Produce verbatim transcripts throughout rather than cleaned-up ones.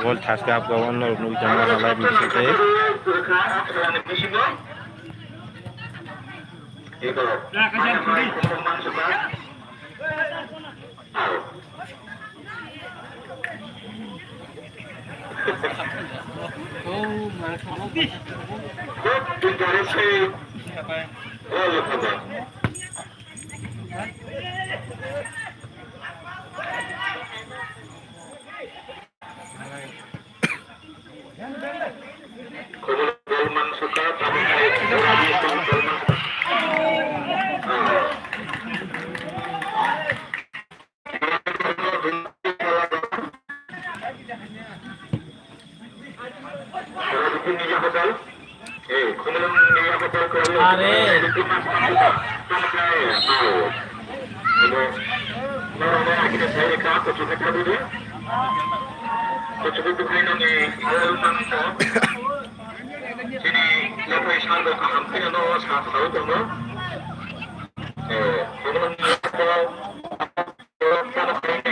Gol thaska apka o norok nugwi tongma live ni bisingtwi. Are. Chini lephai sal bo kaham khe no sa phai tongo. Eh, obono ni ko, ko, ko, ko, ko, ko,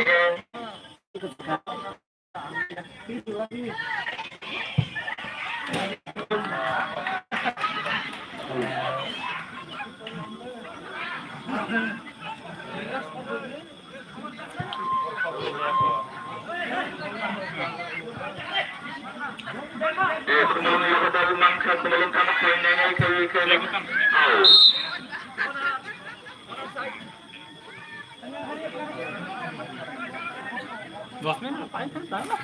Dos minit, paling kan tahu lah.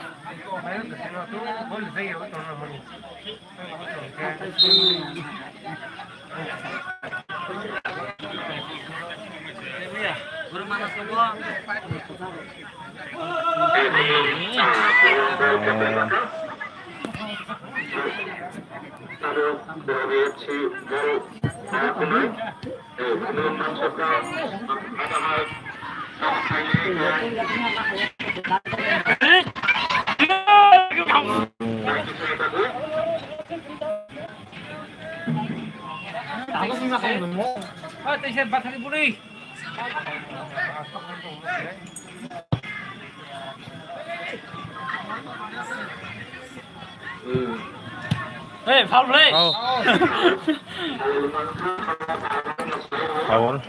Hey, foul play. Oh. Foul.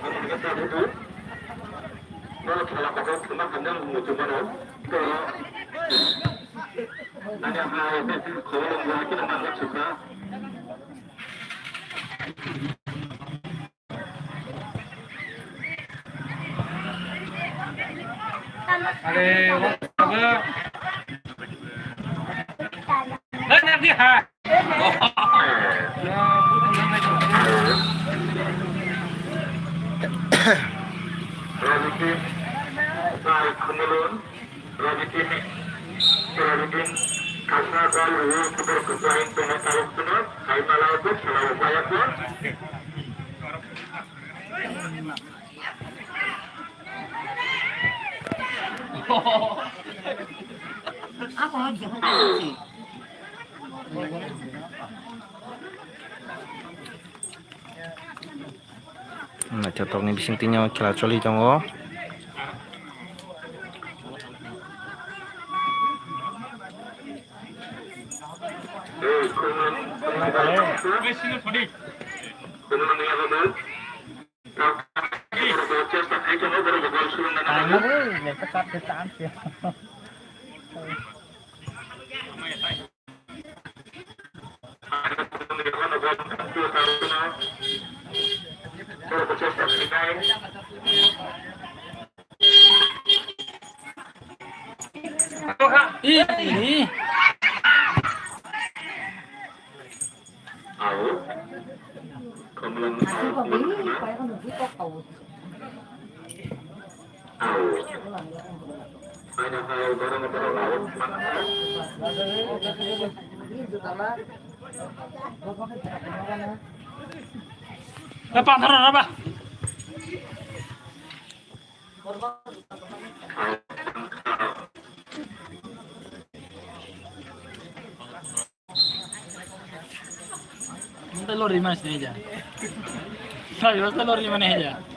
Are, Rajitin, Rai Khumulwng, Rajitin, Rajitin, Kasna Dal Rwi Kudur Kujain Tengah Taruk Kudur, Hai Malai Bus, Salai Upaya Bus. Naithothokni bisingtwi khela choli tongo. Eh, panthara raba. Tei lori mani sini aja. Sai, tei lori mani aja.